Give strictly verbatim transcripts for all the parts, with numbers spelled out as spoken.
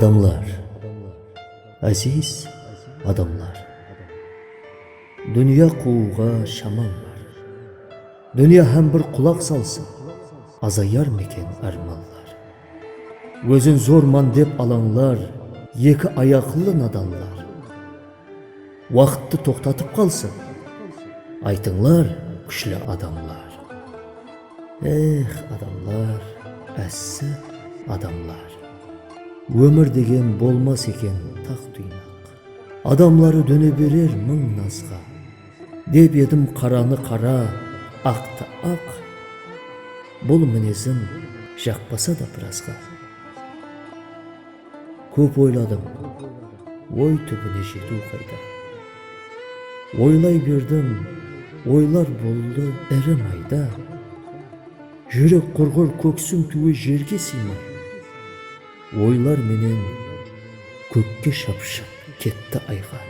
Adamlar, áziz adamlar. Dúnya quwıwǵa shamań bar. Dúnya hám bir qulaq salsa, azayar meken ármanlar? Ózin zorman dep alańlar, eki ayaqlı nadanlar. Waqıttı toqtatıp qalsın, aytıńlar, kúshli adamlar. Ex, adamlar, ássi adamlar. Ómir degen bolmas eken taq-tuynaq. Adamları dóne berer mıń nazǵa. Dep edim qaranı qara, aqtı aq. Bul minezim jaqpasa da birazǵa. Kóp oyladım, oy túbine jetiw qayda. Oylay berdim, oylar boldı iri mayda. Júrek qurǵır, kóksiń túwi jerge sıymay. Oylar menen kókke shapshıp ketti ayǵa.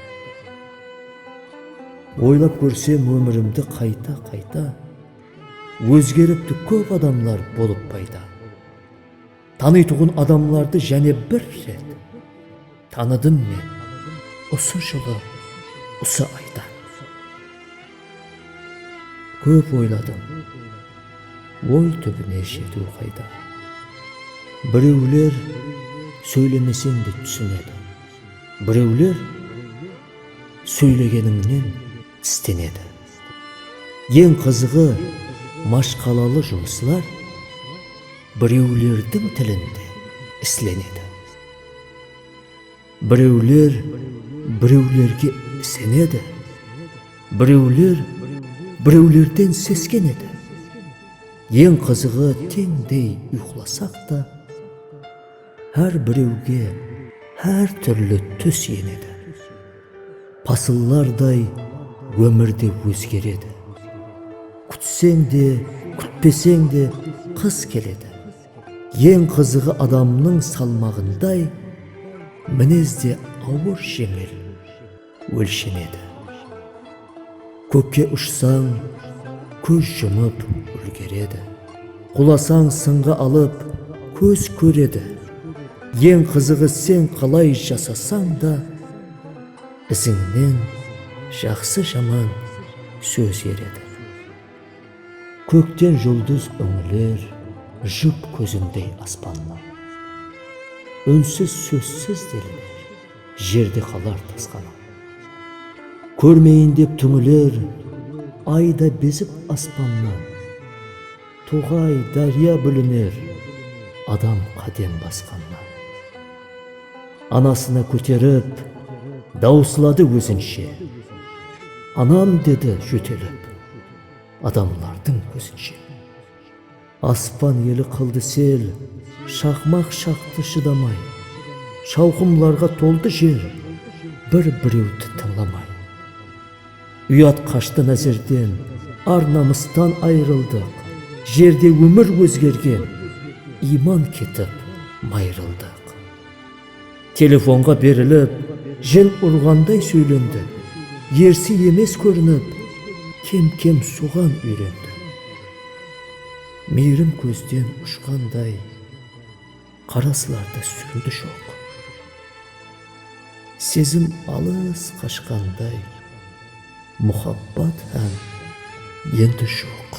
Oylap kórsem ómirimdi qayta-qayta, ózgeripti kóp adamlar bolıp payda. Tanıytuǵın adamlardı jáne bir ret tanıdım men usı jılı, usı ayda. Kóp oyladım, oy túbine jetiw qayda. Birewler sóylemeseń de túsinedi. Birewler sóylegenińnen tistenedi. Eń qızıǵı, mashqalalı jumıslar birewlerdiń tilinde islenedi. Birewler birewlerge isenedi, birewler birewlerden seskenedi. Eń qızıǵı, teńdey uyqılasaq ta, hár birewge hár túrli tús enedi. Pasıllarday ómir de ózgeredi. Kútseń de, kútpeseń de, qıs keledi. Eń qızıǵı, adamnıń salmaǵınday minez de awır-jeńil ólshenedi. Kókke ushsań, kóz jumıp úlgeredi. Qulasań, sıńǵı alıp, kóz kóredi. Eń qızıǵı, sen qalay jasasań da, izińnen jaqsı-jaman sóz eredi. Kókten juldız úńiler, jup kózindey aspannan. Únsiz, sózsiz deliler, jerde qalar tasqanan. Kórmeyin dep túńiler, ay da bezip aspannan. Toǵay, dárya biliner, adam qádem basqannan. Anasına kóterip, dawısladı ózinshe. Anam, dedi jótelip, adamlardıń kózinshe. Aspan eli qıldı sel, shaqmaq shaqtı shıdamay. Shawqımlarǵa toldı jer, bir-birewdi tıńlamay. Uyat qashtı názerden, ar-namıstan ayırıldıq. Jerde ómir ózgergen, iyman ketip mayırıldıq. Telefonǵa berilip, jel urǵanday sóylendi. Ersi emes kórinip, kem-kem soǵan úyrendi. Miyrim kózden ushqanday, qaraslarda súndi joq. Sezim alıs qashqanday, muhabbat hám endi joq.